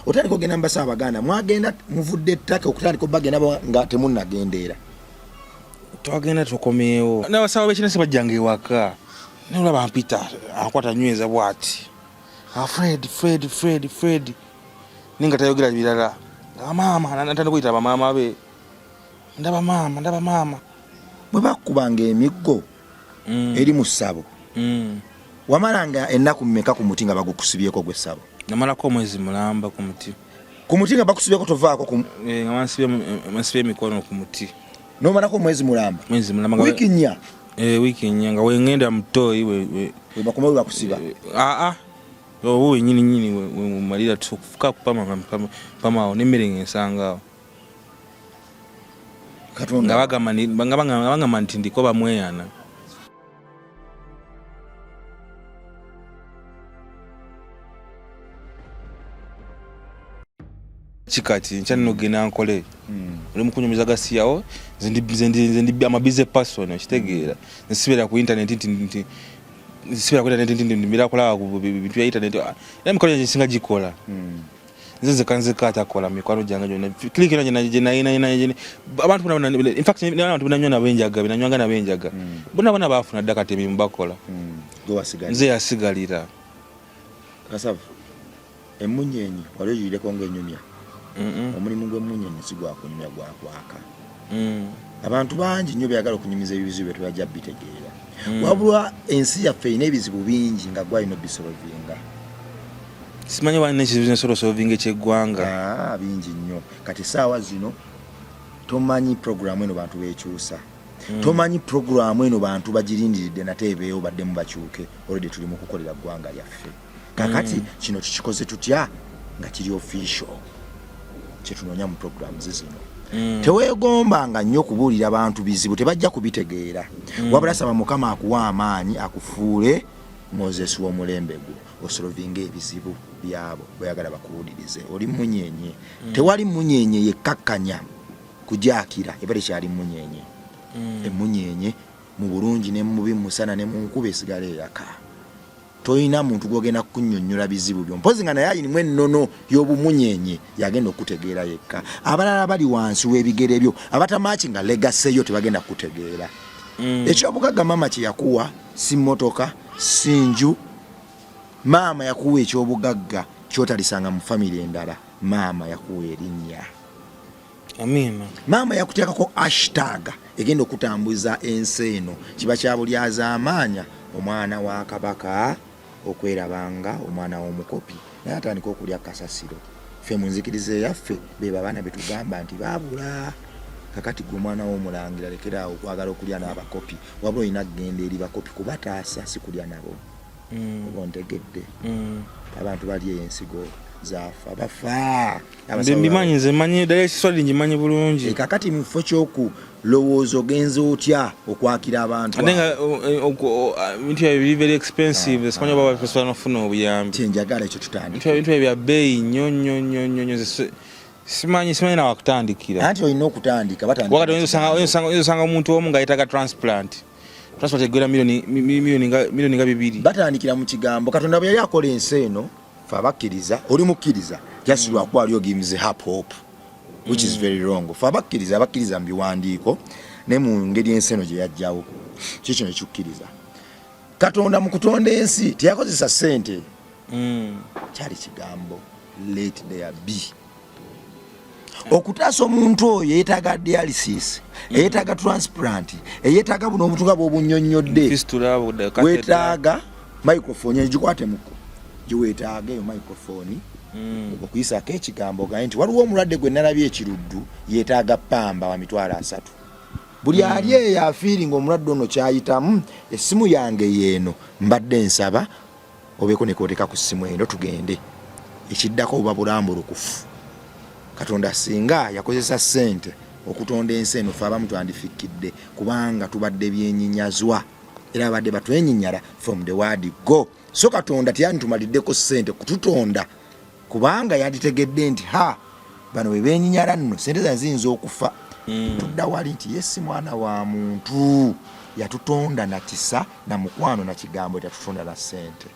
Otandika ogenda mubasawo abaganda, mwagenda muvudde ettaka okutandika obagenda nga temunnagendeera. Twagenda tukomyewo n'abasawo b'ekinasi bajjanga ewaka, nolaba mpita akwata nyweza bwati, ah, Fred, Fred, Fred, Fred, naye nga tayogera birala. Maama natandika okuyita bamaama be, ndaba maama, ndaba maama. Bwe bakubanga emiggo eri mu ssabo, wamalanga ennaku mmeka ku muti nga bagukusibyeko gw'essabo? Namalako omwezi mulamba ku muti. Ku muti nga bakusibyeko tovaako? Ku Eh, nga bansibye emikono ku muti. Nomalako omwezi mulamba? Mwezi mulamba. Wiiki 4? Eh, wiiki 4 nga wengenda mu toyi webakoma webakusiba. Aa, oba wenyini nyini wemalira tufuka pama n'emmere ng'ensangaawo. Katonda. Nga bagamba nti ndiko bamweyana. Kikati nkya nno genda nkole. Oli mukunyumiza gasiyawo, nze ndi am a busy person, okitegeera? Nsibeera ku internet nti nsibeera ku internet nti ndimira kulaba ku bintu bya internet, era emikolo gyange nsinga gikola nze nzeka nzeka atakola. Mikwano gyange gyonna, clique yonna gye nayina, abantu bonna, in fact n'abantu benanywa nabo enjaga, benanywanga nabo enjaga, bonna bonna baafuna dda kati emirimu bakola. Gwe wasigalira. Nze yasigalira. Kasavu, emunyenye wali ogirireko ng'enyumya? Omulimu gw'emunyenye si gwakunyumya, gwakwaka. Abantu bangi nnyo byagala okunyumiza ebizibu bye tebajja bitegeera. Wabula ensi yaffe erina ebizibu bingi nga gwalina obisolovinga. Simanyi wani nekizibu nsobola osolovinga ekyeggwanga. Ah, bingi nnyo. Kati essaawa zino tomanyi programu eno bantu bekyusa. Tomanyi programu eno bantu bagirindiridde nate ebeewo baddemu bakyuke. Already tuli mu kukolera ggwanga lyaffe. Kakati kino tukikoze tutya nga kiri official? Kyetunoonya mu programs zino, teweegombanga nnyo kubuulira bantu bizibu, tebajja kubitegeera. Wabula saba Mukama akuwa amaanyi, akufuule Moses w'omulembe gwo, osolovinga ebizibu byabo bweyagala bakuwulirize. Oli munyenye. Tewali munyenye yekkakkanya kujakira eba tekyali munyenye. Emunyenye mu bulungi ne mubi, musana ne mu nkuba, esigala eyaka. Tolina muntu gwogenda kukunnyonnyola bizibu byo, mpozi nga naye ayinimu ennono y'obumunyenye, yagenda okutegeera yekka. Abalala bali wansi w'ebigere byo, abatamaaki nga legacy yo, tebagenda kukutegeera. Ekyobugagga maama kye yakuwa si mmotoka, si nju. Maama yakuwa ekyobugagga kyotalisanga mu famire endala. Maama yakuwa erinnya. Amiina. Maama yakuteekako hashtag egenda okutambuza ensi eno. Kiba kya bulyazaamaanya omwana wa kabaka okwerabanga omwana w'omukopi naye atandika okulya kasasiro. Ffe mu nzikiriza eyaffe bebo abaana betugamba nti babula. Kakati gwe omwana w'omulangira, lekeraawo okwagala okulya n'abakopi. Wabula olina kugenda eri bakopi kubataasa, si kulya nabo. Oba ontegedde? Abantu bali eyo ensigo zaafa, bafa. Nze mbimanyi, nze manyi ddala ekiswali ngimanyi bulungi. Eh, kakati mu kifo ky'okulowooza ogenza otya okwakira abantu ate nga ebintu byabwe biri very expensive. Simanyi oba basobola nokufuna obuyambi. Kyenjagala ekyo tutandike. Ebintu byabwe bya bbeeyi nnyo nnyo nnyo nnyo nnyo. Nze simanyi nawakutandikira. Anti olina okutandika, batandika. Wakati oyinza osanga omuntu omu nga yeetaaga transplant, transplant egwera miliyoni nga 2. Batandikira mu kigambo. Katonda bwe yali akola ensi eno, fe abakkiriza, oli mukkiriza just lwakuba ali ogives up hope, which is very wrong. Fe abakkiriza, abakkiriza mu biwandiiko ne mu ngeri ensi eno gye yajjawo, kikino ekikukkiriza. Katonda mu kutonda ensi teyakozesa ssente. Kyali kigambo, "Let there be." Okutaasa omuntu oyo yeetaaga dialysis, eyeetaaga transplant, eyeetaaga buno obutuka bw'obunnyonnyodde. Fistula, catheter. Weetaaga microphone egikwate muko, giweetaaga eyo microphone okuyisako ekigambo, ogambe nti waliwo omulwadde gwe nalabye ekiruddu yeetaaga pamba wa 300,000. Buli ali eyo afiiringa omulwadde ono kyayitamu, essimu yange yeeno, mbadde nsaba obeeko nekooteka ku ssimu eno tugende. Ekiddako buba bulambulukufu. Katonda singa yakozesa ssente okutonda ensi eno, fe abamu twandifikkidde, kubanga tubadde byenyinyazwa era babadde batwenyinyala from the word go. So Katonda teyanditumaliddeko ssente kututonda, kubanga yanditegedde nti ha, bano bwe benyinyala nno sente zange ziyinza okufa. Tudda wali nti ye si mwana wa muntu, yatutonda na kisa na mukwano na kigambo, tatutonda na ssente.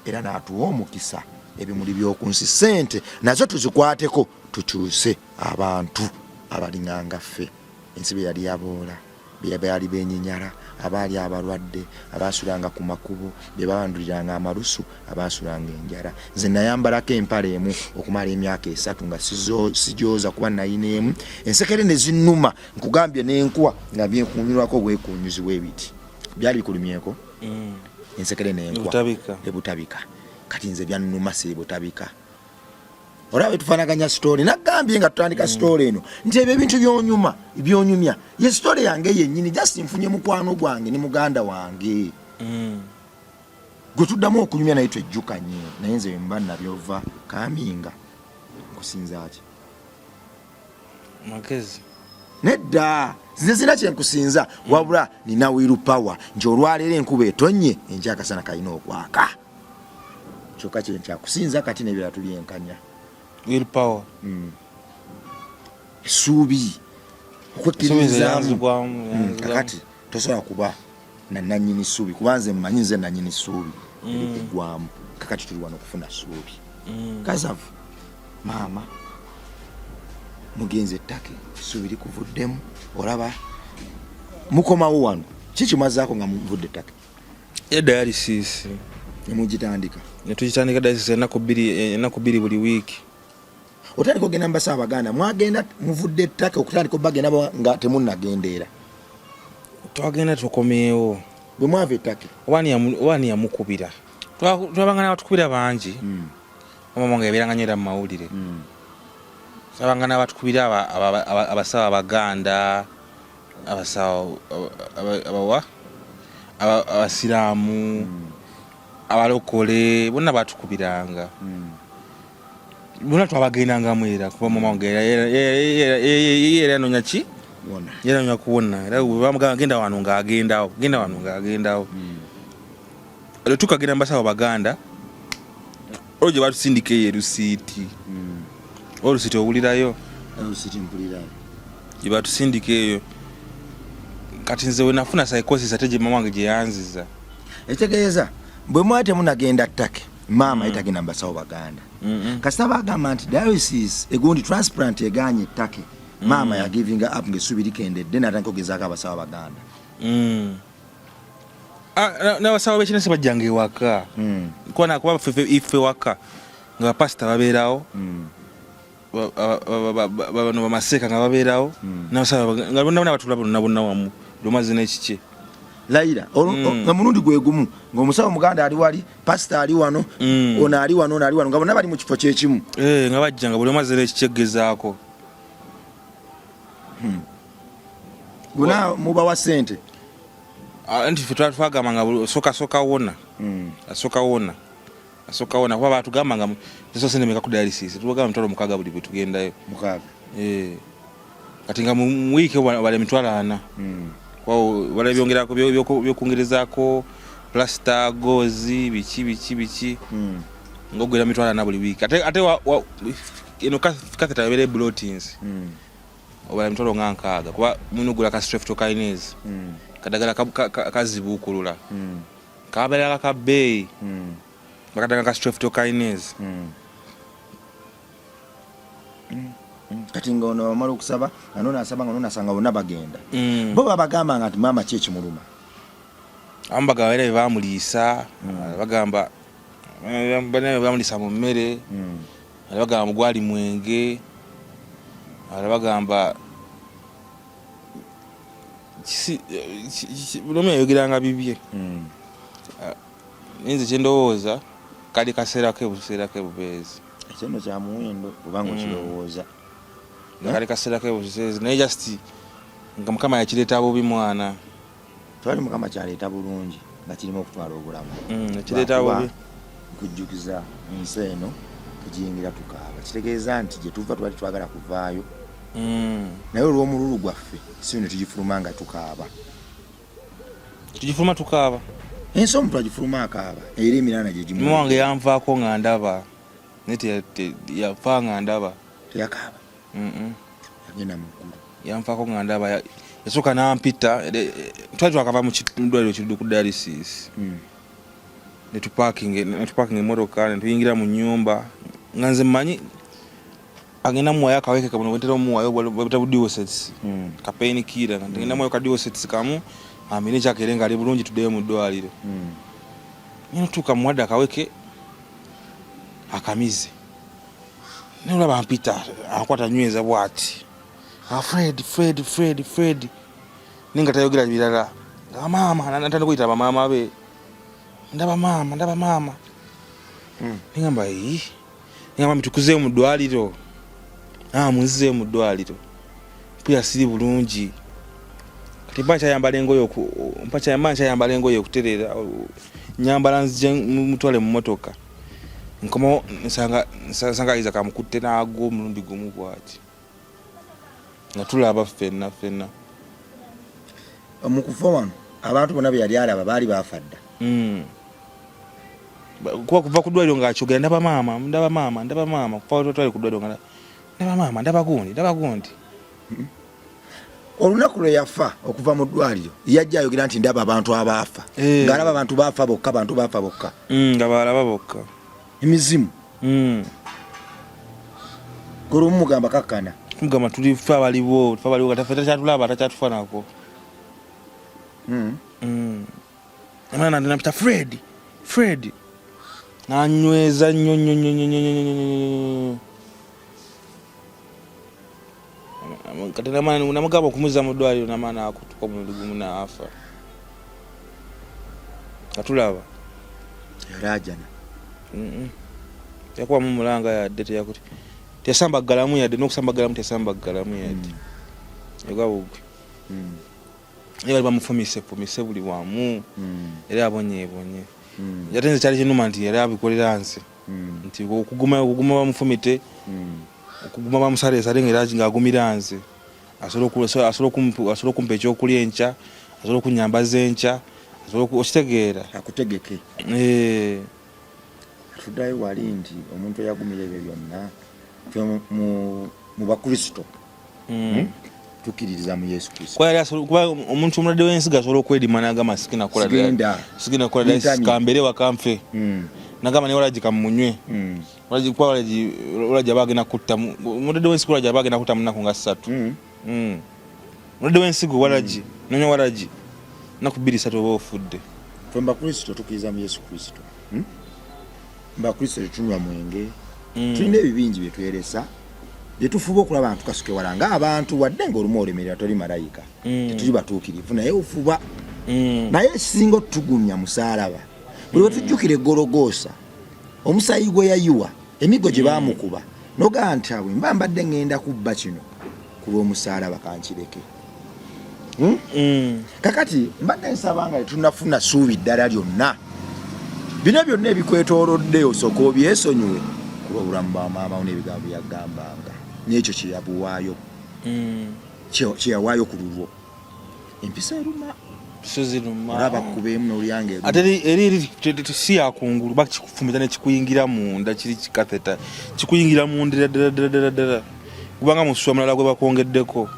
Era n'atuwa omukisa. Ebimuli by'oku nsi, ssente nazo tuzikwateko, tukyuse abantu abalinganga ffe. Ensi bye yali yaboola, bye baali beenyinyala, abaali abalwadde, abaasulanga ku makubo, be babanduliranga amalusu, abaasulanga enjala. Nze nayambalako empale emu okumala emyaka 3 nga sijooza kuba nayina emu, ensekere ne zinnuma, nkugambye n'enkuwa nga byenkunyulwako obwekunyuzi bw'ebiti. Byali bikulumyeko? Ensekere n'enkuwa. Ebutabika. Kati nze byannuma seebutabika. Olaba betufanaganya story, nagambye nga tutandika story eno nti ebyo ebintu byonyuma byonyumya ye story yange yennyini, just nfunye mukwano gwange ne muganda wange gwe tuddamu okunyumya naye twejjukanye, naye nze mba nabyova kaminga nkusinza ki magezi nedda, nze sina kyenkusinza wabula nina will power nti olwaleero enkuba etonnye, enkya akasana kalina okwaka, kyokka kyenkyakusinza kati nebirala tulyenkanya. Will power. Essuubi okwekkiririzaamu. Yanzigwamu. Kakati tosobola kuba na nannyini ssuubi, kuba nze mmanyi nze nannyini ssuubi erikuggwamu. Kakati tuli wano okufuna ssuubi. Kazavu maama mugenzi ettake, essuubi likuvuddemu, olaba mukomawo wano, kiki mwazaako nga muvudde ettake? E dialysis. Nemugitandika? Netugitandika dialysis ennaku 2 buli wiiki. Otandika ogenda mubasa abaganda, mwagenda muvudde ettake okutandika obagenda nga temunnagendeera? Twagenda tukomyewo. Bwe mwava ettake? Oba ani yamukubira? Twabanga n'abatukubira bangi. Mama wange yabeeranga nnyo era mu mawulire. Twabanga n'abatukubira abasawo abaganda, abasawo abawa abasiraamu, abalokole, bonna batukubiranga. Bonna twabagendangamu era kuba mama wange era yanoonya ki? Wona. Era yanoonya kuwona, era bwe bamugamba genda wano ng'agendawo, genda wano ng'agendawo. Olwo tukagenda mu basawo baganda, olwo gye batusindika eyo erusiiti. Olusiiti owulirayo? Olusiiti mpulirayo. Gye batusindika eyo, kati nze we nafuna psychosis ate gye mama wange gye yanziza. Ekitegeeza bwe mwali temunagenda ttake, maama ye tagenda mu basawo baganda. Kasita bagamba nti dialysis egundi transplant eganye ettake, maama yagivinga up ngaessuubi likendedde, natandika okugezaako abasawo abaganda. Ah, n'abasawo b'ekinasi bajjanga ewaka. Kuba kuba ffe waka nga bapasita babeerawo, bano bamaseeka nga babeerawo, n'abasawo nga bonna bonna batula bonna bonna wamu, lwomazi n'ekiki. Layira nga mulundi gwe gumu ng'omusawo muganda ali wali, pasita ali wano, ono ali wano, ono ali wano, nga bonna bali mu kifo kyekimu. Eh, nga bajja nga buli omu azze n'ekiki egezaako. Bonna mubawa sente? Ah, nti ffe twagamba nga osooka sooka wona, asooka wona, asooka wona, kuba batugamba nga tusoose sente meka ku dialysis? Tubagamba 60,000 buli bwe tugendayo. 60. Eh. Kati nga mu wiiki bala 40,000. Kuba bala byongerako byokwongerezaako plaster, gauze, biki biki biki, ng'ogwera 40,000 buli wiiki. Ate eno catheter ebeera bloatings, obala 60,000 kuba mulina ogula ka streptokinase, kadagala kazibuukulula, kabeera ka bbeeyi, bakadagala ka streptokinase. Kati nga ono amala okusaba, nga nono asaba, nga nono asanga, bonna bagenda. Bo babagamba nga nti maama ki ekimuluma? Abamu bagamba era bebamuliisa, bagamba bana bebamuliisa mu mmere, ala bagamba gwali mwenge, ala bagamba buli omu yayogeranga bibye. Naye nze kyendowooza kali kaseera ke buseera ke bubeezi. Ekyo nno kya muwendo kubanga okirowooza. Nga kali kaseera ke buseezi, naye just nga Mukama yakireeta bubi mwana. Twali Mukama kyaleeta bulungi nga kirimu okutwala obulamu. Yakireeta Lwakuba bubi. Nkujjukiza ensi eno tugiyingira tukaaba, kitegeeza nti gye tuva twali twagala kuvaayo, naye olw'omululu gwaffe si ne tugifuluma nga tukaaba. Tugifuluma tukaaba. Ensi omuntu agifuluma akaaba, era emirana gye gimu. Mama wange yanvaako nga ndaba, naye yafa nga ndaba. Teyakaaba? Yagenda mu ggulu. Yanfaako nga ndaba. Yasooka nampita, twali twakava mu ddwaliro Kiruddu ku dialysis. Netupakinga emotoka, netuyingira mu nyumba nga nze mmanyi agenda muwayo akaweke kabuno bwentera omuwayo bwebita bu duosets, ka pain killer, nga ngenda muwayo ka duosets kamu amire ekyakere nga ali bulungi, tuddeyo mu ddwaliro. Ngenda tuuka muwadde akaweke akamize, naye olaba mpita ankwata nyweza bwati, "Ah, Fred, Fred, Fred, Fred," naye nga tayogera birala, nga maama natandika okuyita bamaama be, "Ndaba maama, ndaba maama." Nengamba, "Ii," nengamba, "Mitukuzeeyo mu ddwaliro, ah, munzizeeyo mu ddwaliro, mpulira siri bulungi." Kati mba nkyayambala engoye mba nkyayambala engoye okutereera, nyambala nzije mutwale mu motoka, nkomawo nsanga Isaac amukutte n'agwa omulundi gumu bwati nga tulaba ffenna ffenna. Mu kufa wano abantu bonna be yali alaba baali baafa dda? Kuba kuva ku ddwaliro ng'akyogera, "Ndaba maama, ndaba maama, ndaba maama." Kuva twali ku ddwaliro nga, "Ndaba maama, ndaba gundi, ndaba gundi." Olunaku lwe yafa okuva mu ddwaliro yajja ayogera nti, "Ndaba abantu abaafa." Ng'alaba abantu baafa bokka, bantu baafa bokka. Nga balaba bokka. Emizimu. Golumu mugamba kakkana. Tumugamba tuli ffe abaliwo, ffe abaliwo, kati ffe takyatulaba, takyatufanako. Omwana nampita, "Fred, Fred," nanyweza nnyo nnyo nnyo nnyo nnyo nnyo nnyo nnyo nnyo. Kati namugamba okumuzza mu ddwaliro, namaana akutuka omulundi gumu naafa nga tulaba. Yalajana? Yakubamu mulanga yadde teyakuti teyasambaggalamu yadde n'okusambaggalamu, teyasambaggalamu yadde, yagwa bugwe. Naye bali bamufumise fumise buli wamu, era abonyeebonye. Ate nze kyali kinuma nti yali abikolera nze, nti okuguma bamufumite, okuguma bamusaleesale, nga era ng'agumira nze, asobole okumpa ekyokulya enkya, asobole okunyambaza enkya, asobole okitegeera. Akutegeke. Eh. Tuddayo wali nti omuntu eyagumira ebyo byonna, ffe mu bakristo tukkiririza mu Yesu Kristo. Kuba omuntu omulwadde w'ensigo asobola okwedima n'agamba, "Sigenda kukola Sigenda. sigenda kukola dialysis, Bintamye. kambeere waka nfe." Nagamba naye walagi kamunywe. Walagi, kuba walagi aba agenda kutta omulwadde w'ensigo, walagi aba agenda kutta mu nnaku nga 3. Omulwadde w'ensigo walagi nonya walagi nnaku 2, 3 oba ofudde. Ffe mu bakristo tukkiriza mu Yesu Kristo, Mu bakristo tetunywa mwenge. Tulina ebibingi byetweresa byetufuba okulaba nga tukasuke wala ng'abantu, wadde nga olumu olemerera, toli malayika. Tetuli batuukirivu, naye ofuba. Naye ekisinga otugumya musaalaba. Buli wetujjukira egologoosa, omusaayi gwe yayiwa, emiggo gye baamukuba, nogaa nti abwe mba mbadde ŋŋenda kubba kino, ku lw'omusaalaba kankireke. Hmm? Kakati mbadde nsaba nga tetunafuna ssuubi ddala lyonna, bino byonna ebikwetoolodde osooka obyesonyiwe ku lw'obulamu bwa maama wo n'ebigambo byagambanga n'ekyo kyeyabuwaayo, kyeyawaayo ku lulwo. Empisa eruma. So ziruma. Olaba kubeemu n'olyange. Ate eri si yakungulu, bakikufumita nekikuyingira munda, kiri kikatheta kikuyingira munda ddala ddala ddala ddala, kubanga musuwa mulala gwe bakwongeddeko.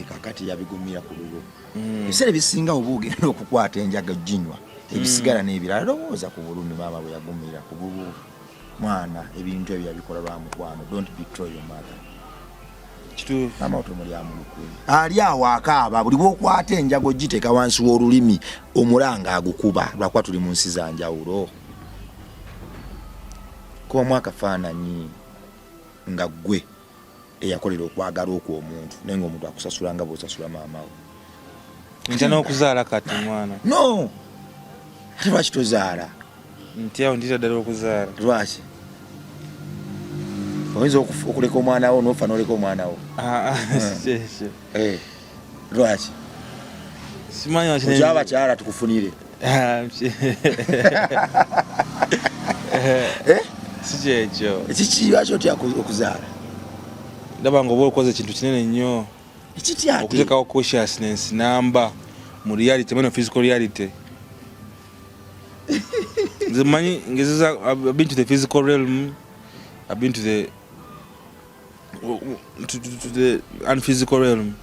Kakati yabigumira ku lulwo. Ebiseera ebisinga oba ogenda okukwata enjaga ginywa ebisigala n'ebirala, lowooza ku bulumi maama bwe yagumira ku bulwo. Mwana, ebintu ebyo yabikola lwa mukwano. Don't betray your mother. Kituufu. Maama otomulyamu lukwe. Ali awo akaaba buli bwokwata enjago giteeka wansi w'olulimi, omulanga agukuba, lwakuba tuli mu nsi za njawulo. Kubamu akafaananyi nga ggwe eyakolera okwagala okwo omuntu, naye nga omuntu akusasula nga bw'osasula maama we. Ntya n'okuzaala kati mwana. No, ate lwaki tozaala? Ntyawo, ntira ddala okuzaala. Lwaki? Oyinza okuleka omwana wo nofa noleka omwana wo. Ah, ah, si kyekyo. Eh, lwaki? Simanyi lwaki. Okyaba abakyala tukufunire. Ah, Eh? Si kyekyo. Kiki, lwaki otya okuzaala? Ndaba nga oba okoze ekintu kinene nnyo. Ekiki ate? Okuteekawo consciousness namba mu reality, mweno physical reality. Nze manyi ngezeza, I've been to the physical realm, I've been to the unphysical realm.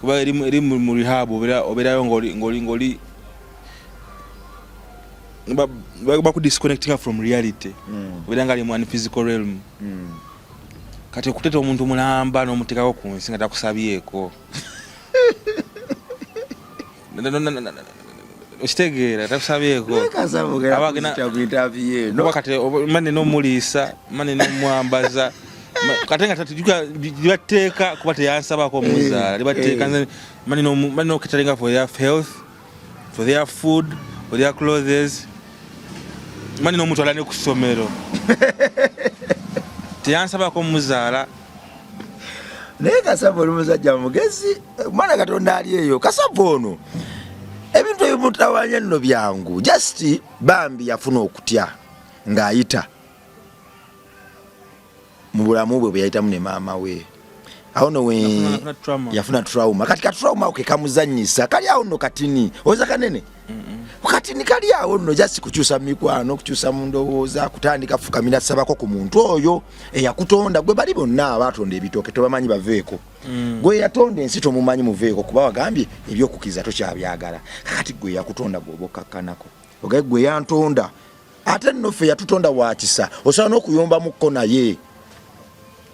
Kuba eri mu rehab obeerayo ng'oli Bakudisconnectinga from reality. Obeera nga ali mu physical realm. Kati okuteeta omuntu mulamba n'omuteekako ku nsi nga takusabyeko, okitegeera? Takusabyeko. Kuba kati mane n'omuliisa, mane n'omwambaza, kate nga libatteeka, kuba teyansabako omuzaala, libatteeka. Nze mane n'ocateringa for their health, for their food, for their clothes, mane n'omutwala ne ku ssomero. Teyansabako omuzaala. Naye Kasavu, oli musajja mugezi, mwana Katonda ali eyo. Kasavu ono ebintu ebimutawanya nno byangu, just bambi yafuna okutya ng'ayita mu bulamu bwe bwe yayitamu ne maama we. Awo no we Yafuna trauma. Yafuna trauma. Kati ka trauma ako ke kamuzanyisa kali awo nno katini, oza kanene katini kali awo nno, just kukyusa mu mikwano, kukyusa mu ndowooza, kutandika fukamira sabako ku muntu oyo eyakutonda. Gwe bali bonna abatonda ebitooke tobamanyi, baveeko. Gwe yatonda ensi tomumanyi, muveeko, kuba wagambye ebyokukkiriza tokyabyagala. Kakati gwe yakutonda gweoba okkakkanako ogaye gwe yantonda. Ate nno ffe yatutonda wakisa, osobola n'okuyombamuko naye.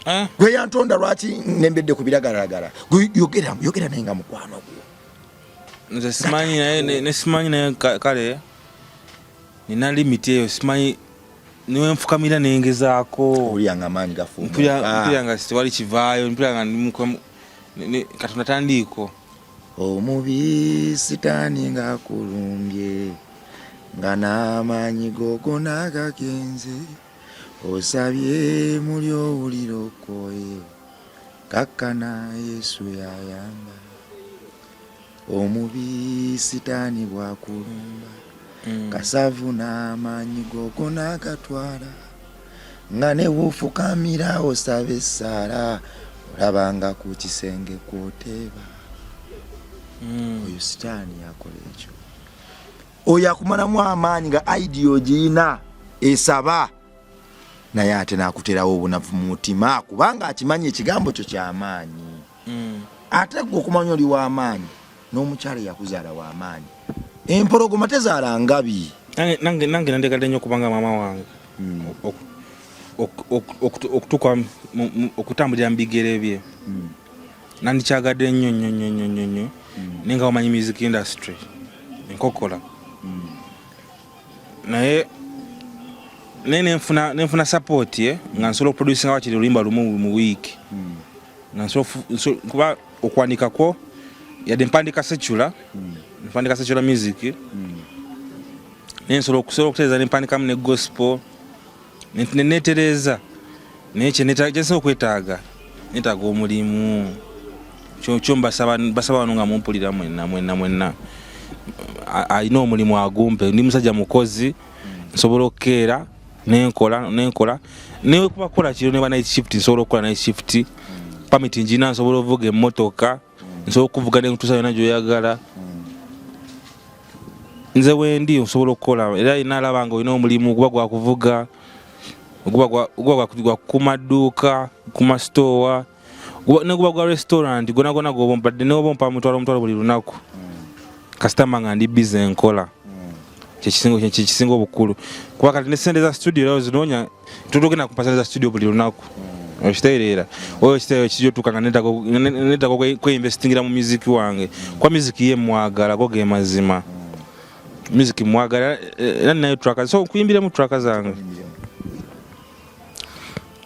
Eh? Gwe yantonda, lwaki nembedde ku biragalalagala? Gwe yogera, yogera naye nga mukwano gwo. Nze simanyi naye ne simanyi naye kale nina limit eyo, simanyi niwenfukamira nengezaako. Owulira nga amaanyi mpulira gafuumuka. Mpulira nga tewali kivaayo, mpulira nga Katonda tandiiko. Omubi sitaani ng'akulumbye, nga n'amaanyi gogo n'agagenze, osabye muli owulira okwoye, kakkana, Yesu yayamba. Omubi sitaani bwakulumba, Kasavu, n'amaanyi gogo n'agatwala, nga ne bw'ofukamira osaba essaala, olabanga ku kisenge kwoteeba. Oyo sitaani yakola ekyo. Oyo akumalamu amaanyi nga idea ogiyina esaba, naye ate n'akuterawo obunafu mu mutima, kubanga akimanyi ekigambo kyo kyamaanyi. Ate gwe okumanya oli w'amaanyi, n'omukyala eyakuzaala w'amaanyi. Empologoma tezaala ngabi. Nange nandegadde nnyo okubanga maama wange okutuuka okutambulira mu bigere bye. Nandikyagadde nnyo nnyo nnyo nnyo nnyo nnyo, naye nga wamanyi music industry enkokola, naye nenfuna support ye nga nsobola okuproducinga wakiri oluyimba lumu mu wiiki, nga nsobola kuba okuwandika kwo yadde mpandika secular, mpandika secular music, naye nsobola okusobola okutereeza nempandikamu ne gospel nenetereeza. Naye kyensobola okwetaaga, netaaga omulimu. Kyo mbasaba wano nga mumpulira mwenna mwenna mwenna, alina omulimu agumpe. Ndi musajja mukozi, nsobola okukeera nenkola nekuba kukola kiro neba night shift, nsobola okukola night shift. Permit njina, nsobola ovuga emmotoka, nsobola okuvuga nenkutuusa yonna gyoyagala. Nze wendi nsobola okukola, era ina alaba nga olina omulimu, guba gwakuvuga, guba gwa kuma dduuka, kuma store, neguba gwa restaurant, gona gona goba ompadde, neoba ompa mutwalo omutwalo buli lunaku, kasitama nga ndi busy nkola. Kyekisinga obukulu, kuba kati ne sente za studio era ozinoonya, tutugenda kumpa sente za studio buli lunaku, okitegeera? Oyo ekitegeero kijja otuuka nga neetaaga kweinvestingira mu music wange, kuba music ye mwagala, go ge mazima, music mwagala, era ninayo track, so nkuyimbiremu track zange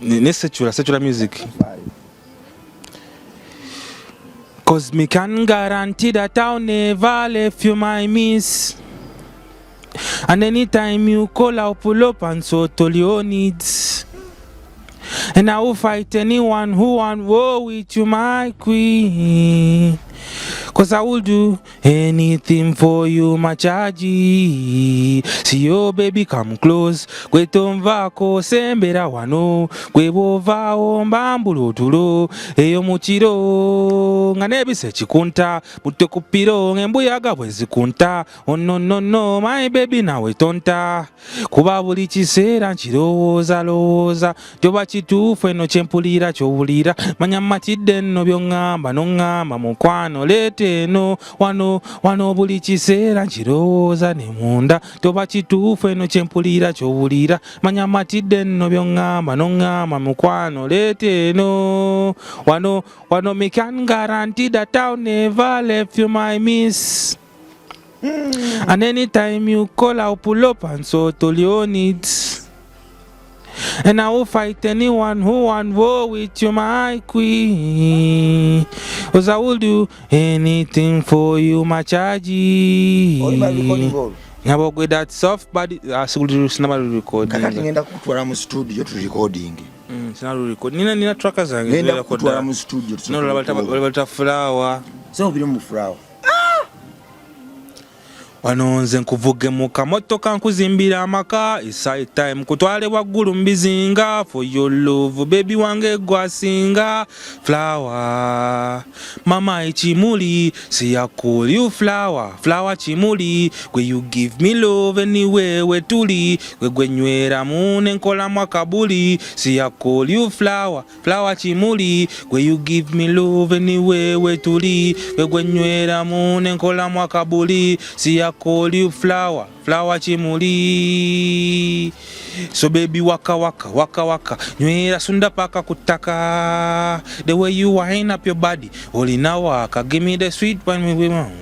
ne secular music. 'Cause me can guarantee that I'll never left you, my miss. And anytime you call, I'll pull up and sort all your needs. And I will fight anyone who want war with you, my queen. 'Cause I will do anything for you, my charge. See your baby, come close. Gwe tonvaako, sembera wano. Gwe bw'ovaawo mbambula otulo. Eyo mu kiro nga n'ebisa ekikunta. Mutte ku piro ng'embuyaga bwe zikunta. Oh no no no, my baby, nawe tonta. Kuba buli kiseera nkirowooza lowooza. Kyoba kituufu eno kyempulira kyowulira. Manya matidde nno by'oŋŋamba n'oŋŋamba mukwano. Let Leeta eno, wano wano, buli kiseera nkirowooza ne munda. Toba kituufu eno kyempulira kyowulira, manya matidde nno byoŋŋamba noŋŋamba mukwano. Leeta eno, wano wano, me can guarantee that I'll never left you, my miss. And anytime you call, I'll pull up and sort all your needs. And I will fight anyone who want war with you, my queen. 'Cause I will do anything for you, my charge. Olima recording olwo? Nyabogwe, that soft body. Ah, sinaba recording. Kakati ngenda kukutwala mu studio tu recording. Sinaba record. Nina tracker zange. Ngenda kukutwala mu studio. No, balita Flower. So biri mu Flower. Wano nze nkuvuge mu kamotoka, nkuzimbira amaka. It's high time kutwale waggulu mu bizinga. For your love, baby wange, gwasinga. Flower mama, ekimuli, see I call you flower, flower kimuli. Gwe you give me love anyway wetuli, gwe gwenyweramu nenkolamu akabuli. See I call you flower, flower kimuli. Gwe you give me love anyway wetuli, gwe gwenyweramu nenkolamu akabuli. See I call you flower, flower kimuli. So baby, waka waka waka waka, nywera sunda paka kutaka. The way you wind up your body, olina waka, give me the sweet one,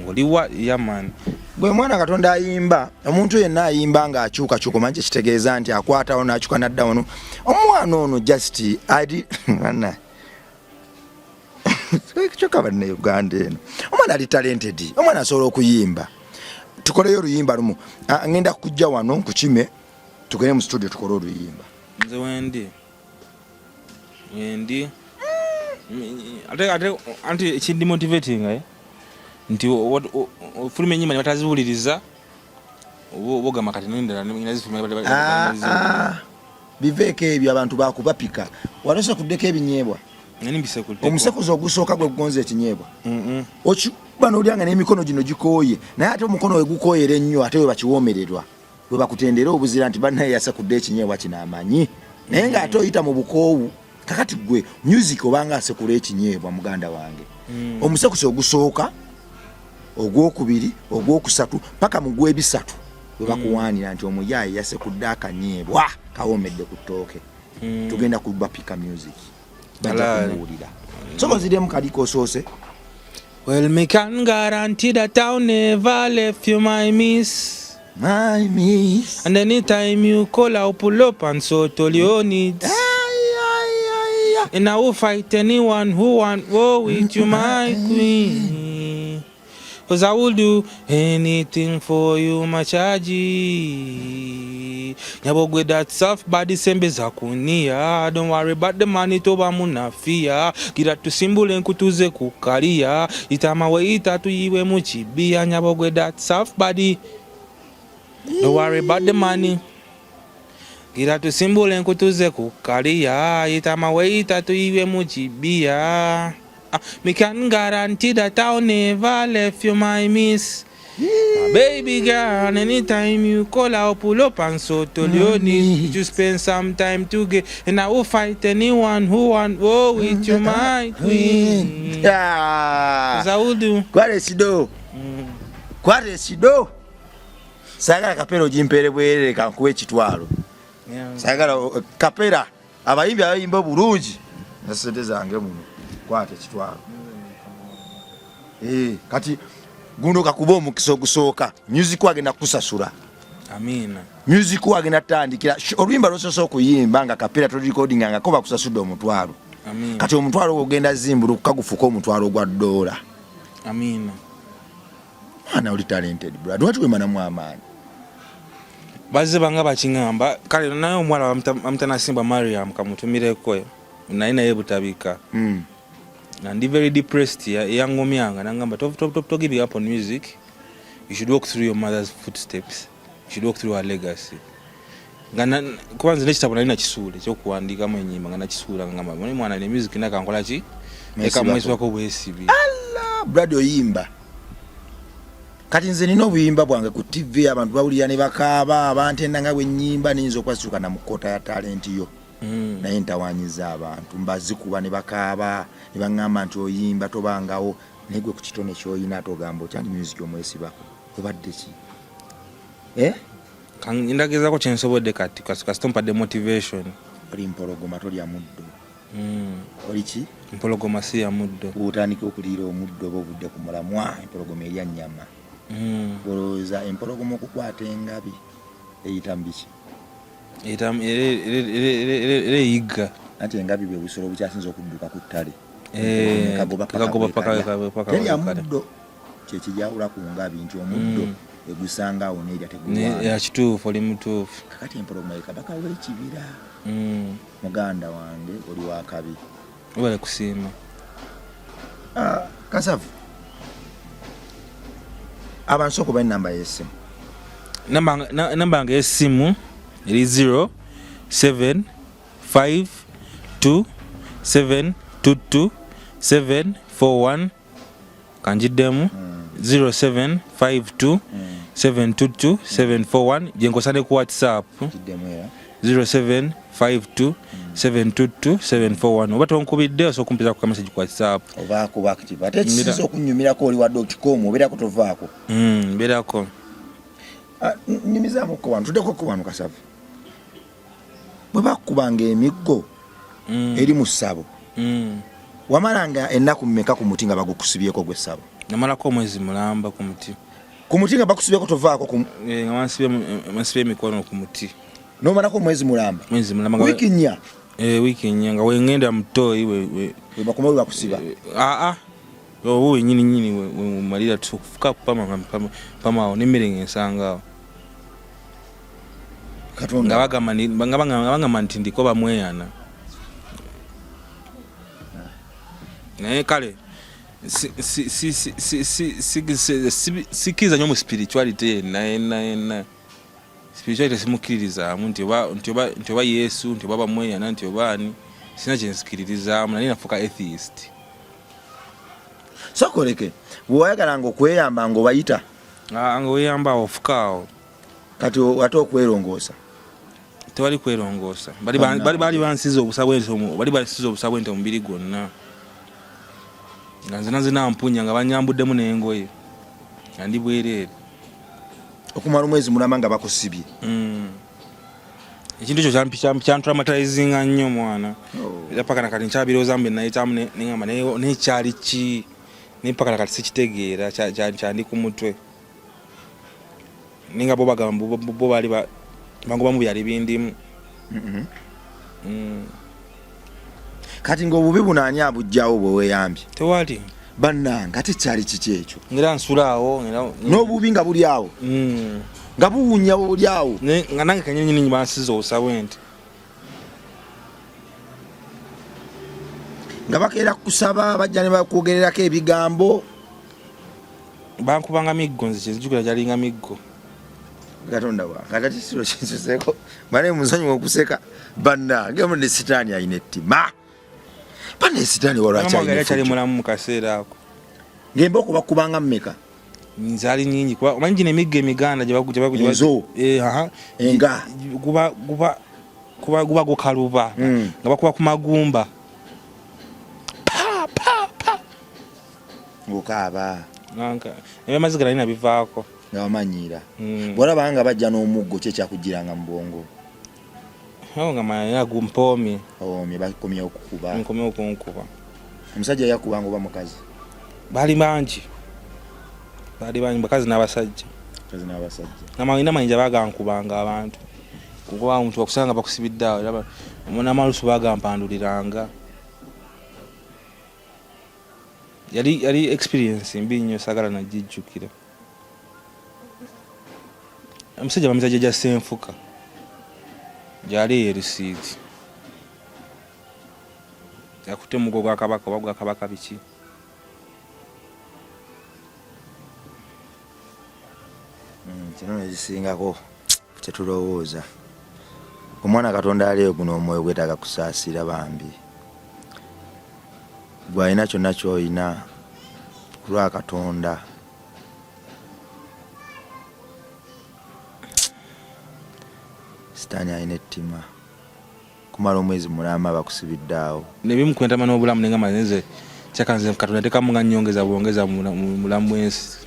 oli wa, yeah man. Gwe mwana Katonda ayimba, omuntu yenna ayimba ng'akyukakyuka, omanyi kyekitegeeza nti akwatawo n'akyuka n'adda wano. Omwana ono just ali bana kyokka Bannayuganda eno, omwana ali talented, omwana asobola okuyimba. Tukoleyo oluyimba lumu. Ah, ngenda kujja wano nkukime, tugende mu studio tukole oluyimba. Nze wendi ate anti ekindi motivating, eh? Nti ofuluma enyimba ne bataziwuliriza, oba ogamba kati nendala. Ah, ah, biveeko ebyo, abantu bakubapika. Walose kuddeko ebinyeebwa. Omusekuzo ogusooka gwe gugonza ekinyeebwa, okikuba nolyanga n'emikono gino gikooye, naye ate omukono we gukooyera ennyo, ate we bakiwoomererwa, we bakutendera obuzira nti bannaye yasekudde ekinyeebwa kino amanyi, naye ng'ate oyita mu bukoowu. Kakati gwe music obanga asekula ekinyeebwa, muganda wange, omusekuzo ogusooka, ogwokubiri, ogwokusatu, paka mu gwebisatu we bakuwaanira nti omuyaaye yasekudde akanyeebwa kawoomedde ku ttooke. Tugenda kubapika music, bajja Halali. kumuwulira. Soko ziremu kaliko osoose. Well, me can guarantee that I'll never left you, my miss. My miss. And anytime you call, I'll pull up and sort all your needs. Ay, ay, ay, ay. And I will fight anyone who want war with you, my queen. 'Cause I will do anything for you, my charge. Nyabogwe, that soft body, sembeza kunia. Don't worry about the money, toba munafia. Gira tusimbule nkutuze kukalia. Itamawe ita tuyiwe mu kibia. Nyabogwe, that soft body. Don't worry about the money. Gira tusimbule nkutuze kukalia. Itamawe ita tuyiwe mu kibia. Ah, me can guarantee that I'll never left you, my miss. My baby girl, anytime you call, I'll pull up and sort all your needs. To spend some time together, and I will fight anyone who want war with you, my queen. Ah. 'Cause I will do. Kwata esido, kwata esido. Saagala kapera ogimpeere bwerere, kankuwa ekitwalo. Saagala kapera, abayimbi abayimba obulungi ne sente zange muno. Kwata ekitwalo. Eh, kati guno kakuba omukisa ogusooka, music agenda kukusasula. Amina. Music agenda tutandikira oluyimba lwosoose okuyimba nga kapera torecordingangako, bakusasudde 500. Amina. Kati omutwalo ogwo ogenda zimbulukuka gufuuka $1,000. Amina. Mwana oli talented, bro. Lwaki wemanamu amaanyi? Bazze banga bakiŋŋamba kale, naye omuwala bamutanasimba Mariam, kamutumireko naye naye butabika. Nga ndi very depressed, yaŋŋumyanga nangamba, To giving up on music. You should walk through your mother's footsteps. You should walk through her legacy." Nga kuba nze n'ekitabo nali nakisuula ekyokuwandiikamu enyimba, nga nakisuula, nga ngamba, "Naye mwana, ne music naka nkola ki? Leka Mwesibako. Mwesibako bwesibi." Ah, brad, oyimba. Kati nze nina obuyimba bwange ku TV, abantu bawulira ne bakaaba, abantenda nga bwenyimba. Niyinza okwasuka na mukota ya talenti yo. Naye ntawanyiza abantu, mbazikuba ne bakaaba ne baŋŋamba nti oyimba tobangawo. Naye gwe ku kitone ky'olina ate ogamba otya nti music omwesibako obadde ki? Eh? Ndagezako kyensobodde kati kasita ompadde motivation. Oli mpologoma tolya muddo. Oli ki? Mpologoma si ya muddo. Bw'otandika okuliira omuddo oba ovudde ku mulamwa, empologoma erya nnyama. Olowooza empologoma okukwata engabi eyita mu biki? Era eyigga. Anti engabi bwe busolo obukyasinze okudduka ku ttale. Eh, Kagoba kagoba paka paka terya muddo. Kyekijawula ku ngabi nti omuddo egusanga awo n'erya tegulwana. Ya kituufu, oli mutuufu. Kakati empologoma ye kabaka w'ekibira. Muganda wange oli wa kabi. Webale kusiima. Ah, Kasavu. Abantu sooka obawe ennamba y'essimu. Namba yange y'essimu eri 0 7 5 2 7 2 2 7 4 1. Kanjiddemu 07 5 2 7 2 2 7 4 1 gyenkosa ne ku WhatsApp. Kiddemu era. 07 5 2 7 2 2 7 4 1. Oba tonkubidde osobola okumpiza ku message ku WhatsApp. Obaako ba active. Ate ekisinza okunyumirako oli wa dot com obeerako tovaako. Mbeerako. Ah, nyumizaamu ko wano, tuddeko ko wano Kasavu. Bwe bakubanga emiggo eri mu ssabo. Wamalanga ennaku mmeka ku muti nga bagukusibyeko gwe ssabo? Namalako omwezi mulamba ku muti. Ku muti nga bakusibyeko tovaako ku Nga bansibye emikono ku muti. N'omalako omwezi mulamba? Mwezi mulamba nga Wiiki nnya? Wiiki nnya nga wengenda mu ttooyi we We bakoma we bakusiba. Aa. Oba wenyini nyini we malira tufuka pama nga pama awo n'emmere ng'ensanga awo. Katonda. Nga bagamba ni, nga bagamba, nga bagamba nti ndiko bamweyana. Naye kale sikkiriza nnyo mu spirituality yenna yenna yenna. Spirituality simukkiririzaamu nti oba, nti oba, nti oba Yesu, nti oba bamweyana, nti oba ani, sirina kye nzikiririzaamu, nali nafuuka atheist. Sooka oleke, bwe wayagalanga okweyamba ng'obayita? Ah, nga weyamba awo ofuka awo. Kati ate okwerongoosa? Tewali kwerongoosa. Bali bali bansiza obusa bw'ente omu, bali bansiza obusa bw'ente omubiri gwonna. Nga nzena nzena mpunya nga banyambuddemu n'engoye. Nga ndi bwereere. Okumala omwezi mulamba nga bakusibye. Ekintu ekyo kyantramatizinga nnyo mwana. Era paka na kati nkyabirowoozamu bye nayitamu ne ngamba naye kyali ki? Naye paka na kati sikitegeera, kyandi ku mutwe. Naye nga bo bagamba bo baali bangobamu byali bindimu. Kati ng'obubi buno ani abuggyawo bwe weeyambye? Tewali. Bannange ate kyali kiki ekyo? Ngera nsula awo, ngera N'obubi nga buli awo. Nga buwunya buli awo. Ne, nga nange kennyini nnyini bansiza obusa bw'ente. Nga bakeera kusaba, bajja ne bakwogererako ebigambo. Bankubanga miggo, nze kyenzijukira gyalinga miggo. Katonda wange, kati ate kiro kinsuseeko. Bane musonyiwe okuseka. Bannange, ne sitaani alina ettima. Bane sitaani waliwo Mama akyalina wange yali akyali effujjo. mulamu mu kaseera ako. Ng'embooko bakubanga mmeka? Zaali nnyingi kuba omanyi gino emiggo emiganda gye baku-, gye baku-, gye baku- Enzo. Aha. Enga. Guba gukaluba. Nga bakuba ku magumba. Pa, pa, pa. Ng'okaaba. Nanka. Ebyamaziga nali nabivaako. Nga wamanyiira. Bw'olaba nga bajja n'omuggo ki ekyakujjiranga mu bwongo? Awo nga manya gumpoomye. Oomye, bakomye okukuba. Nkomye okunkuba. Omusajja yakubanga oba mukazi? Baali bangi. Baali bangi, bakazi n'abasajja. Bakazi n'abasajja. N'amayinja baagankubanga abantu. Kuba omuntu bakusanga bakusibidde awo, era n'amalusu baagampanduliranga. Yali experience mbi nnyo, saagala nagijjukira. Omusajja bamuyita Jjajja Ssenfuka, gy'ali eyo e Rusiizi. Akutte omuggo gwa Kabaka oba gwa Kabaka biki. Kino nekisingako kyetulowooza. Omwana Katonda aliyo guno omwoyo gwetaaga kusaasira bambi. Gwe alina kyonna ky'olina ku lwa Katonda. Sitaani alina ettima. Kumala omwezi mulamba bakusibidde awo. Nebimu kwentama n'obulamu ne ngamba nze Kyakanze Katonda tekamu nga nyongeza bwongeza mu bulamu bw'ensi.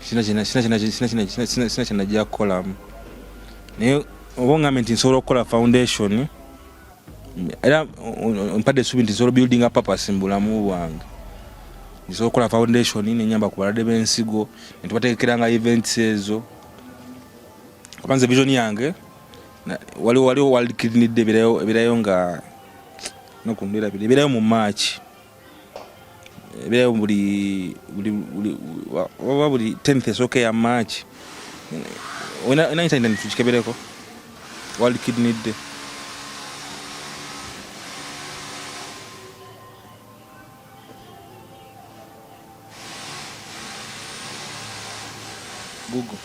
Sina kye sina kye sina kye sina sina kye najja kukolamu. Naye oba ongambe nti nsobola okukola foundation era mpadde essuubi nti nsobola building a purpose mu bulamu bwange. Nsobola okukola foundation nenyamba ku balwadde b'ensigo ne tubategekeranga events ezo. Kuba nze vision yange waliwo waliwo World Kidney Day eberayo eberayo nga nokunderabira eberayo mu March eberayo buli buli buli oba buli 10th esooka eya March olina internet tukikebereko World Kidney Day. Google.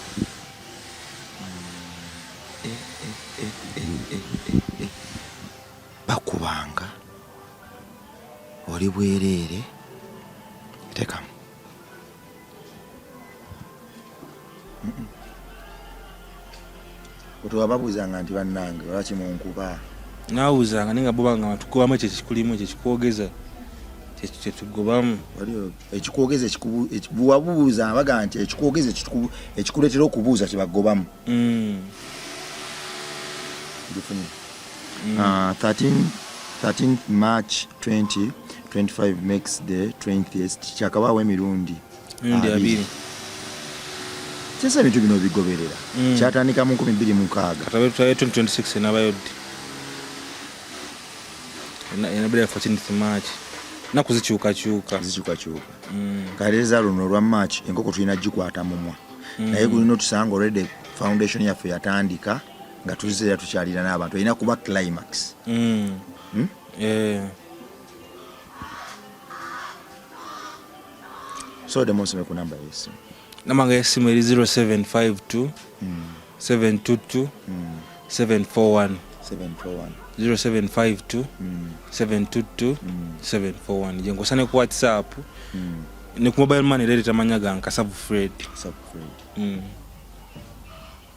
Bakubanga oli bwereere tekamu otewababuuzanga nti bannange lwaki munkuba? Nabuuzanga naye nga bo bangamba tukubamu ekyo ekikulimu ekyo ekikwogeza kyetugobamu. Ekikwogeza wabubuuza baga nti ekikwogeza ekikuleetera okubuuza kyebagobamu. Gifunye. 13 March 2025 makes the 20th kyakabaawo emirundi abiri. Kyesa ebintu bino obigoberera. Kyatandika mu 2006. Katabe 2026 enabayo ddi? Enabeera 14th March. Naku zikyukakyuka. Zikyukakyuka. Kaleeza luno olwa March enkoko tulina gikwata mumwa. Naye gulina otusanga already foundation yaffe yatandika nga tuzze era tukyalira n'abantu erina kuba climax. So demu nsome ku namba y'essimu. Namba yange y'essimu eri 0752 722 741. 741. 0752 722 741. Gye nkozesa ne ku WhatsApp ne ku mobile money era ereeta amannya gange Kasavu Fred. Kasavu Fred.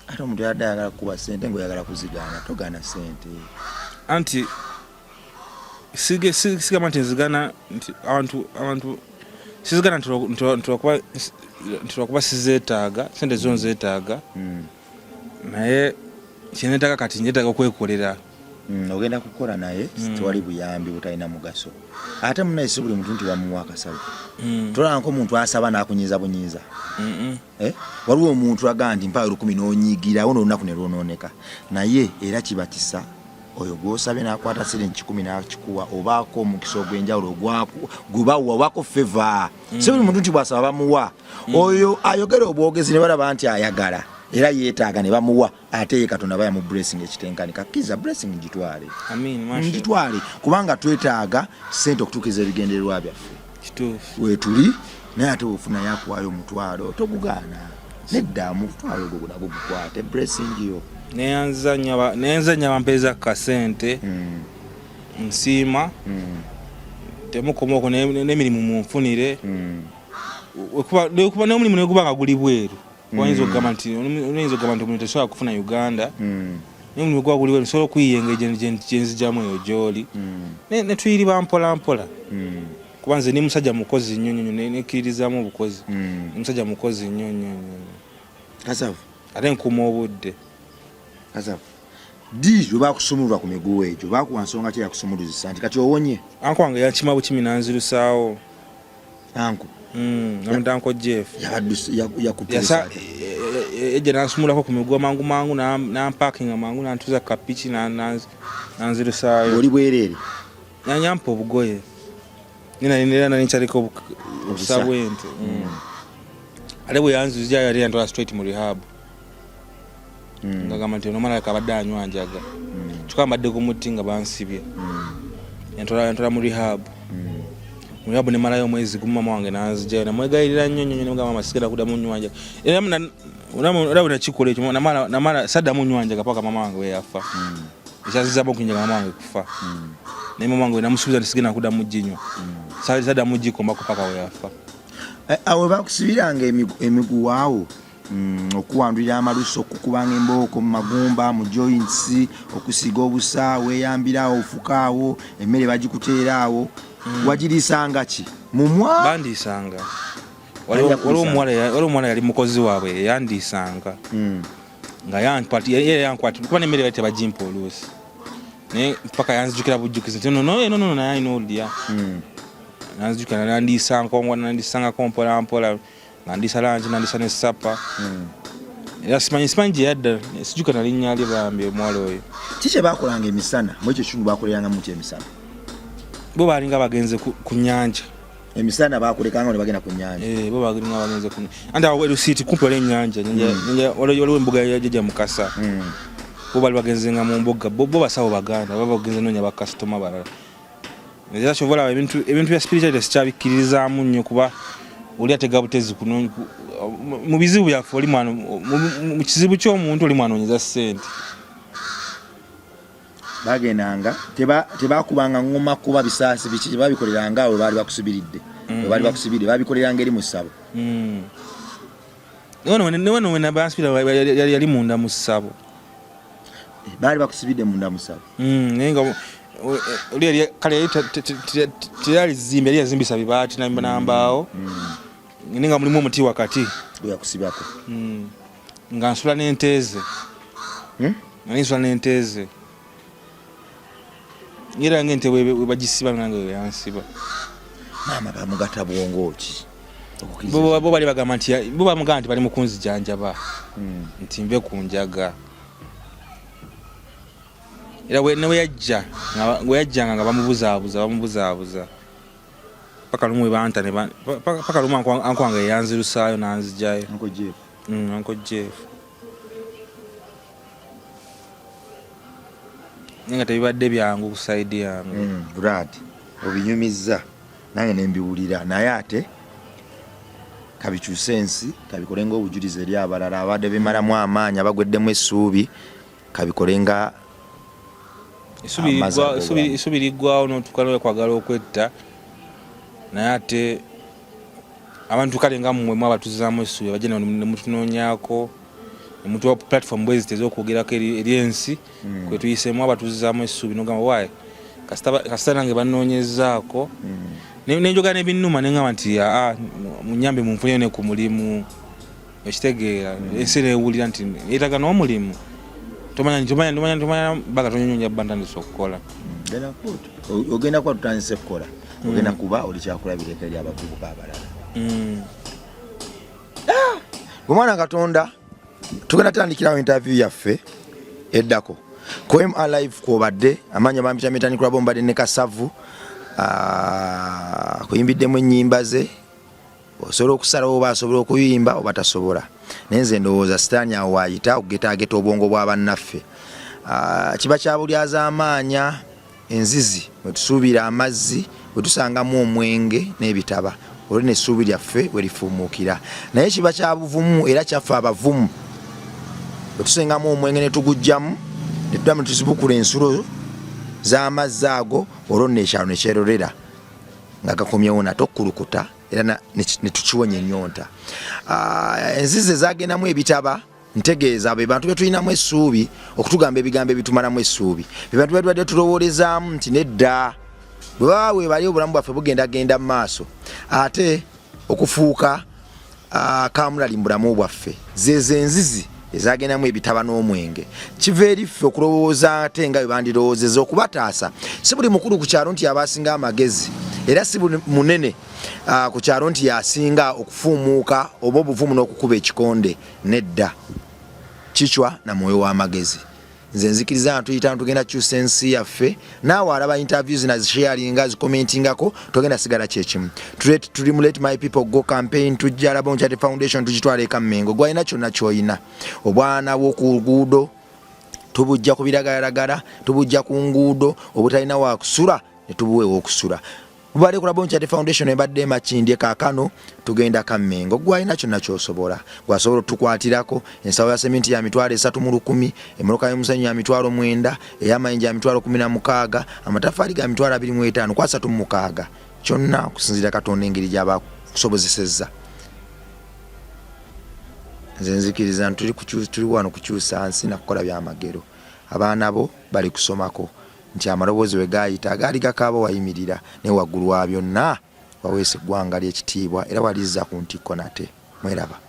Ate omuntu yadde ayagala kukuwa ssente ng'oyagala kuzigaana, togaana ssente. Anti sigamba nti nzigana nti abantu abantu sizigana nti lwakuba sizeetaaga sente zo nzeetaaga naye kyenetaaga kati njetaaga okwekolera. Ogenda kukola naye tewali buyambi butalina mugaso. Ate munaye si buli muntu nti bamuwa akasawo. Tolaba omuntu asaba n'akunyiiza bunyiiza. Waliwo omuntu agamba nti mpaayo 1000 n'onyigirawo n'olunaku ne lwonooneka. Naye era kiba kisa oyo gw'osabye n'akwata siringi 100 n'akikuwa obaako omukisa ogw'enjawulo gwe bawa obaako favor. Si buli muntu nti bw'asaba bamuwa. Oyo ayogera obwogezi ne balaba nti ayagala era yeetaaga ne bamuwa ate ye Katonda baya mu blessing ekitenkanika. Kkiriza blessing gitwale. Ngitwale kubanga twetaaga ssente okutuukiriza ebigendererwa byaffe. Weetuli naye ate bw'ofunayo akuwaayo omutwalo togugaana. Nedda omutwalo ogwo nagwo gukwate blessing yo. Neyanza nnyo abampeereza ku kasente. Nsiima. Temukoma okwo n'emirimu munfunire. Kuba n'omulimu ne guba nga guli bweru. Oyinza okugamba nti oyinza okugamba nti omulimu tesobola kufuna Uganda. Naye omulimu guba guli bweru nsobola okuyiiya engeri gye nzigyamu eyo gy'oli. Ne tuyiriba mpola mpola. Kuba nze ndi musajja mukozi nnyo nnyo nnyo nekkiririzaamu obukozi. Ndi musajja mukozi nnyo nnyo nnyo. Kasavu. Ate nkuuma obudde. Kasavu. Ddi lwe baakusumulula ku miguwa egyo? Baakuwa nsonga ki eyakusumuluzisa nti kati owonye? Anko wange yankima bukimi n'anzirusaawo. Anko? Namuyita Uncle Jeff. Yakutuusa atya? Yajja n'ansumulako ku miguwa mangu mangu n'ampakinga mangu n'antuuza ku kapiki n'anzirusaayo. Ng'oli bwereere? Yampa obugoye. Era nali nkyaliko obusa bw'ente. Ate bwe yanzizyayo yali yantwala straight mu rehab. Ngagamba nti ono omwana alabika abadde anywa njaga. Kyokka mbadde ku muti nga bansibye. Yantwala mu rehab. Mu rehab ne mmalayo omwezi gumu maama wange n'anzigyayo. Namwegayirira nnyo nnyo nnyo ne mugamba maama sigenda kuddamu kunywa njaga. Era bwe nakikola ekyo namala saddamu kunywa njaga paka maama wange bwe yafa. Ekyanzizaamu okunywa njaga maama wange kufa. Naye maama wange namusuubiza nti sigenda kuddamu ginywa. Saddamu gikombako paka bwe yafa. Awo bakusibiranga emiguwa awo. Okuwandulira amalusu, okukubanga embooko mu magumba, mu joints, okusiiga obusa, weeyambira awo, ofuka awo, emmere bagikuteera awo. Wagiriisanga ki mumwa? Bandiisanga. Waliwo omuwala yali mukozi waabwe eyandiisanga. Nga yankwati kuba nemmere bali tebagimpa oluusi, naye paka yanzijukira bujjukizi nti no no no naye alina olya. Nanzijukira nandiisa nkongwa, nandisangako mpola mpola, nandisa langi, nandisa ne supper. Era simanyi gye yadda, sijjuka na linnya lye bambi omuwala oyo. Ki kye baakolanga emisana mu ekyo ekitundu? Bakoleranga muti emisana? Bo baalinga bagenze ku nnyanja. Emisana bakulekanga ne bagenda ku nnyanja? Eh, bo baalinga bagenze ku anti awo erusiiti kumpi wali ennyanja, waliwo embuga ya Jjajja Mukasa. Bo bali bagenzenga mu mbuga, bo basawo Baganda baba bagenze noonya bakasitoma balala. Era kyova olaba ebintu bya spirituality sikyabikkiririzaamu nnyo, kuba oli atega butezi mu bizibu byaffe. Oli mwana mu kizibu ky'omuntu, oli mwanoonyeza ssente. Bagendanga tebakubanga ngoma kuba bisaasi biki, tebabikoleranga awo baali bakusibiridde. Baali bakusibidde, babikoleranga eri mu ssabo. Newano wenabansibira yali munda mu ssabo. Baali bakusibidde munda mu ssabo? Naye nga oli kale yali teyali zimbi, yali yazimbisa bibaati nambaawo, naye nga mulimu omuti wakati. Gweyakusibako? Nga nsula n'ente ze. Nga nsula n'ente ze, era nga ente webagisiba nange weyansiba. Maama bamugata bwongo ki? Bo bali bagamba nti, bo bamugamba nti bali mu kunzijanjaba nti nve ku njaga. Era neweyajja weyajjanga nga bamubuzaabuza, bamubuzaabuza paka lumu webanta, paka lumu uncle wange yeyanzirusaayo nanzijayo. Uncle Jeff? Uncle Jeff. Naye nga tebibadde byangu ku side yange. Brad, obinyumizza nange nembiwulira, naye ate kabikyuse ensi, kabikole nga obujulizi eri abalala abadde bemalamu amaanyi, abagweddemu essuubi, kabikole nga Essuubi liggwawo notuuka nokwagala okwetta, naye ate abantu kale nga mmwe mwabatuzaamu essuubi, abajja nemutunoonyaako, nemutuwa platform bweziti ez'okwogerako eri ensi kwetuyisemu, abatuzaamu essuubi nogamba waayi kasita nange banoonyezaako. Nenjogera n'ebinnuma neŋŋamba nti aa munyambe munfunire ne ku mulimu. Okitegeera, ensi newulira nti yeetaaga n'omulimu. Tomanya baga tonyonyonya bba ntandise okukola. Ogenda kuba tutandise kukola, ogenda kuba oli kyakulabireko eri abavubuka abalala. Omwana Katonda, tugenda tandikirawo interview yaffe eddako ku MR Live kwobadde amaanyi abampita mitanikulabo, mbadde ne Kasavu, kuyimbiddemu ennyimba ze. Osobola okusalawo oba asobola okuyimba oba tasobola, naye nze ndowooza sitaani awo waayita okugetaageta obwongo bwa bannaffe. Kiba kya bulyazaamaanya enzizi mwe tusuubira amazzi we tusangamu omwenge n'ebitaba, olwo n'essuubi lyaffe we lifuumuukira. Naye kiba kya buvumu era kyaffe abavumu bwe tusengamu omwenge ne tuguggyamu ne tuddamu ne tuzibukula ensulo z'amazzi ago, olwo nno ekyalo ne kyerolera nga gakomyewo nate okukulukuta era ne tukiwonya ennyonta. Enzizi ezagendamu ebitaba, ntegeeza be bantu betulinamu essuubi okutugamba ebigambo ebitumalamu essuubi, be bantu betubadde tulowoolezaamu nti nedda bwe baba webali obulamu bwaffe bugendagenda mu maaso, ate okufuuka kamulali mu bulamu bwaffe. Zezo enzizi ezagendamu ebitaba n'omwenge. Kiva eri ffe okulowooza ate nga bwe bandirowoozeza okubataasa. Si buli mukulu ku kyalo nti yaba asinga amagezi, era si buli munene ku kyalo nti yasinga okufuumuuka oba obuvumu n'okukuba ekikonde. Nedda, kicwa na mwoyo w'amagezi. Nze nzikiriza nga tuyita tugenda kukyusa ensi yaffe. Naawe alaba interviews nazisharinga, zikomentingako, togenda sigala kyekimu. Tuli mu Let My People Go campaign. Tujja Laba Charity Foundation tugitwala eka Mengo. Gwalina kyonna kyolina, obwana bw'oku luguudo tubujja ku biragalalagala, tubujja ku nguudo, obutalina wakusula ne tubuwa ew'okusula. Bubale ku Labon Charity Foundation ebadde Makindye, kaakano tugenda Kammengo. Gwalina kyonna kyosobola, gwasobola otukwatirako ensawo ya seminti ya 301,000, emmotoka y'omusenyu ya 90,000, ey'amayinja ya 16,000, amatafaali ga 25,000 ku 36. Kyonna okusinziira Katonda engeri gy'aba kusobozesezza. Nze nzikiriza nti tuli wano kukyusa nsi nakukola byamagero. Abaana bo bali kusomako nti amaloboozi we gaayita agaali gakaaba wayimirira, naye waggulu wa byonna waweesa eggwanga ly'ekitiibwa era walizza ku ntikko nate. Mweraba.